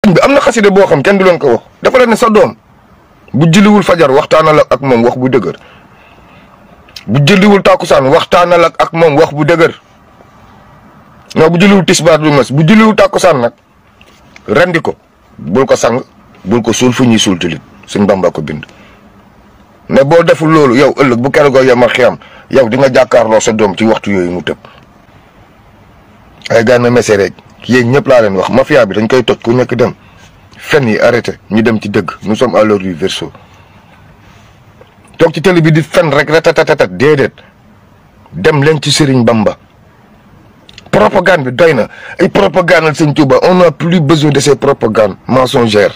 bi am na xaside boo xam kenn du leen ko wax dafa leen ne sa doom bu julliwul fajar waxtaanal ak moom wax bu dëgër bu julliwul tàkkusaan waxtaanal ak moom wax bu dëgër non bu julliwul tisbaar du mas bu julliwul tàkkusaan nag rendi ko bul ko sang bul ko suul fu ñuy suul tilit Sëñ Bamba ko bind ne boo deful loolu yow ëllëg bu keroog yow ma xiyam yow di nga jàkkaarloo sa doom ci waxtu yooyu mu tëb ay Gana Messere rek yéen ñëpp laa leen wax mafia bi dañ koy toj ku nekk dem fen yi arrêté ñu dem ci dëgg nous sommes à l'heure du verseau toog ci télé bi di fen rek ratatatat déedéet dem leen ci Serigne Bamba propagande bi doy na ay propagande Sëñ Touba on n'a plus besoin de ces propagandes mensongères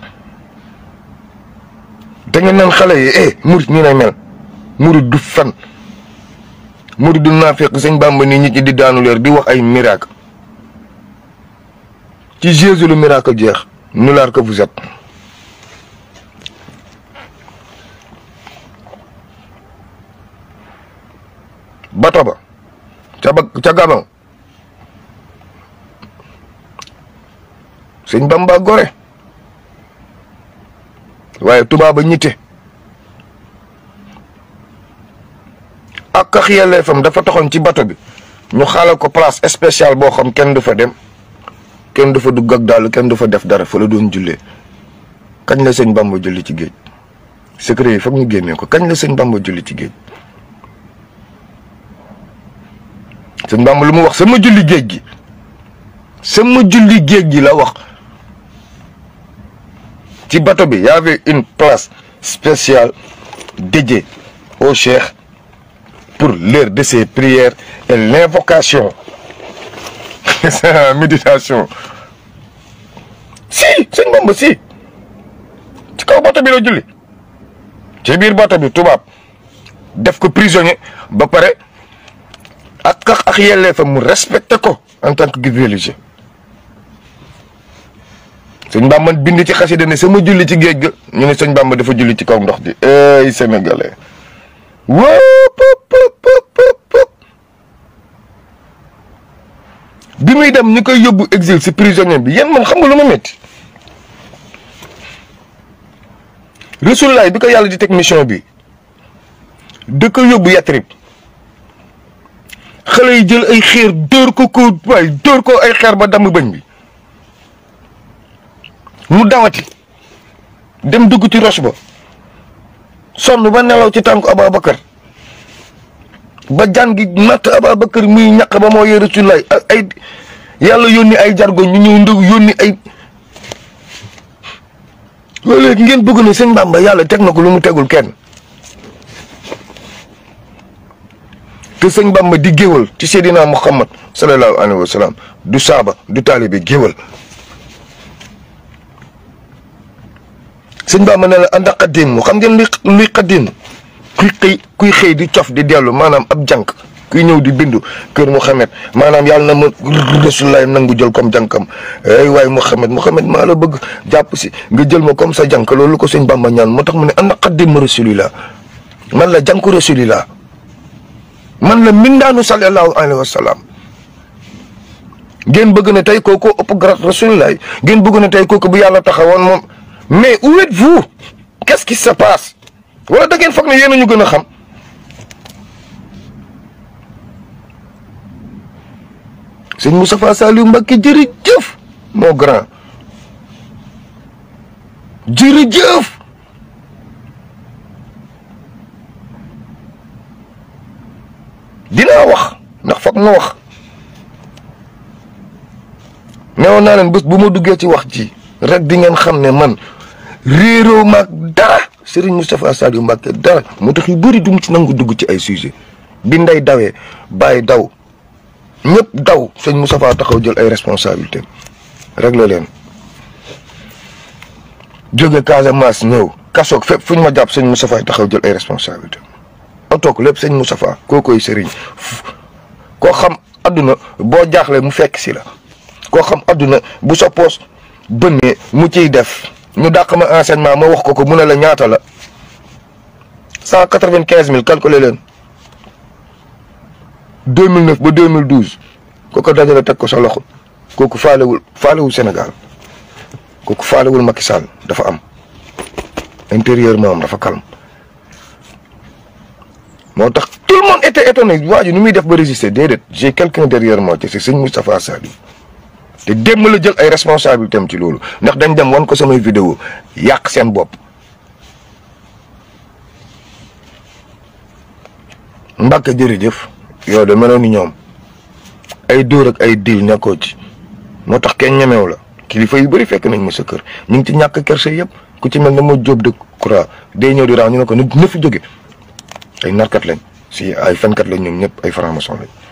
da ngeen naan xale yi murit nii lay mel murit du fen murit du naafeq Sëñ Bamba nii nit ñi di daanu leer di wax ay miracle ci Jésus le miracle jeex nulard que vous êtes bato ba ca Gabon Sëñ Bamba gore waaye tubaaba ñitte ak yelleefam dafa taxoon ci bato bi ñu xaalal ko place spéciale boo xam kenn du fa dem kenn du fa dugg ak daal kenn du fa def dara fa la doon jullee kañ la Sëñ Bamba julli ci géej secret yi foog ñu génnee ko kañ la Sëñ Bamba julli ci géej Sëñ Bamba lu mu wax sama julli géej gi sama julli géej gi la wax ci bateau bi y avait une place spéciale dédiée au cheikh pour l'heure de ses prières et l'invocation sa méditation si Sëñ Bamba si ci kaw bateau bi la julli ci biir bateau bi tubaab def ko prisonnier ba pare ak yelleefam mu respecté ko en tant que guide religieux Sëñ Bamba bind ci xasida ne sama julli ci géej ga ñu ne Sëñ Bamba dafa julli ci kaw ndox di ay sénégalais wóop bi muy dem ñu koy yóbbu exil si prisonnier bi yéen man xam nga lu ma métti Rasulullaay bi ko yàlla di teg mission bi da ko yóbbu Yatrib xale yi jël ay xeer dóor ko ay xeer ba damm bëñ bi mu dawati dem dugg ci roche ba sonn ba nelaw ci tànku Ababacar ba jaan gi natt Ababacar muy ñaq ba moo yore Rasulullaay ak ay yàlla yónni ay jargoñ ñu ñëw ndëg yónni ay loolu léegi ngeen bëgg ne Sëñ Bamba yàlla teg na ko lu mu tegul kenn te Sëñ Bamba di géwal ci Seydina Muhammad sallallahu alayhi wa sallam du saaba du taalibe géwal Sëñ Bamba ne la ànd ak xaddiim xam ngeen luy xaddiim kuy xëy di cof di dellu maanaam ab jànk kuy ñëw di bindu kër Muhammad maanaam yàlla na ma Rasulullaay nangu jël comme jànkam ay waay Muhammad maa la bëgg jàpp si nga jël ma comme sa jànk loolu ko Sëñ Bamba ñaan moo tax mu ne ànd ak xaddiim Rasulillah man la jànku Rasulillah man la mindaanu sallallahu alayhi wa sallam ngeen bëgg ne tey kooku ëpp grade Rasulullah ngeen bëgg ne tey kooku bu yàlla taxawoon moom mais où êtes-vous qu'est-ce qui se passe wala da ngeen foog ne yéen a ñu gën a xam Sëñ Moustapha Saliou Mbacké jërëjëf moo grand jërëjëf dinaa wax ndax foog nga wax newoon naa leen bés bu ma duggee ci wax ji rek di ngeen xam ne man réeroo maag dara Serigne Moustapha Saliou Mbacké dara moo tax yu bëri dum ci nangu dugg ci ay sujet bi nday dawee bàyyi daw ñëpp daw Sëñ Moustapha taxaw jël ay responsabilité rek la leen jóge Casamance ñëw kasoog fépp fu ñu ma jàpp Sëñ Moustapha taxaw jël ay responsabilité toog lépp Sëñ Moustapha koo koy sëriñ koo xam adduna boo jaaxle mu fekk si la koo xam adduna bu sa poos bënnee mu ciy def ñu dàq ma enseignement ma wax ko mu ne la ñaata la 195 000 calculer leen 2009 ba 2012 ko dajale teg ko sa loxo kooku faalewul Sénégal kooku faalewul Macky Sall dafa am intérieurement am dafa calme. moo tax tout le monde était étonné waa ji nu muy def ba résister déedéet j'ai quelqu'un derrière moi te c'est sëñ Moustapha Saliou te démb la jël ay responsabilités am ci loolu ndax dañ dem wan ko samay vidéo yàq seen bopp. Mbacke jërëjëf yow de meloon ni ñoom ay dóor ak ay diil ñàkkoo ci moo tax kenn ñemew la kilifa yu bëri fekk nañ ma sa kër ñu ngi ci ñàkk kerse yëpp ku ci mel ne moo jóob de Koura day ñëw di raaw ñu ne ko na fi jóge ay narkat lañ si ay fenkat lañ ñoom ñëpp ay franc-maçon lañ.